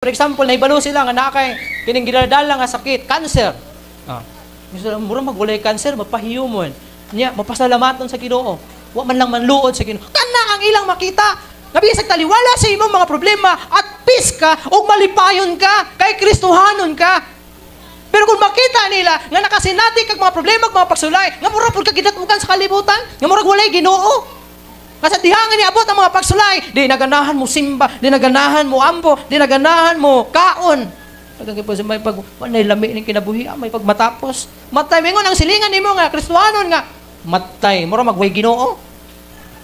For example, nahibalo sila nga naa kay kining gidaladala nga sakit, cancer. Ah. Gusto mura magwalay cancer, mapahiyumon. Nya, mapasalamaton sa Ginoo. Wa man lang manluod sa Ginoo. Kana ang ilang makita. Nga bisag taliwala sa imong mga problema, at peace ka ug malipayon ka, kay Kristohanon ka. Pero kung makita nila nga nakasinati kag mga problema ug mga pagsulay, nga mura pud ka gidatmukan sa kalibutan, nga murag walay Ginoo. Nga sa diha nga niabot ang mga pagsulay, di naganahan mo simba, di naganahan mo ampo, di naganahan mo kaon. Pag po sa may pag walay lami ning kinabuhi, ah, may pagmatapos. Matay mingon ang silingan nimo nga Kristohanon nga matay, mura magway Ginoo.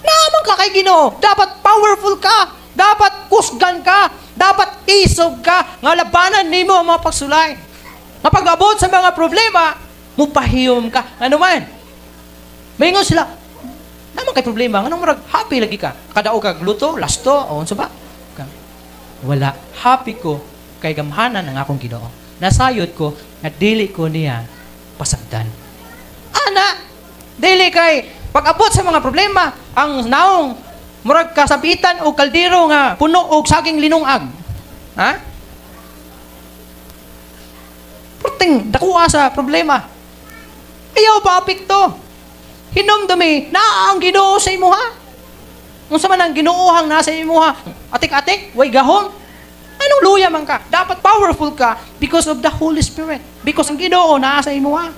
Naman ka kay Ginoo. Dapat powerful ka. Dapat kusgan ka. Dapat isog ka. Nga labanan nimo ang mga pagsulay. Nga pag-abot sa mga problema, mupahiyom ka. Ano man? Maingon sila, naman kay problema, nganong murag happy lagi ka? Kadaog kag luto, lasto, o unsa ba? Wala. Happy ko kay gamhanan ang akong Ginoo. Nasayod ko nga dili ko niya pasagdan. Ana, dili kay pag-abot sa mga problema, ang naong murag kasabitan o kaldero nga puno og saging linungag. Ha? Perting dakuha sa problema. Ayaw pa apekto. Hinumdumi, naa ang Ginoo sa imuha. Unsa man ang Ginoohang nasa imuha? Atik-atik, way gahom. Anong luya man ka? Dapat powerful ka because of the Holy Spirit. Because ang Ginoo naa sa imuha.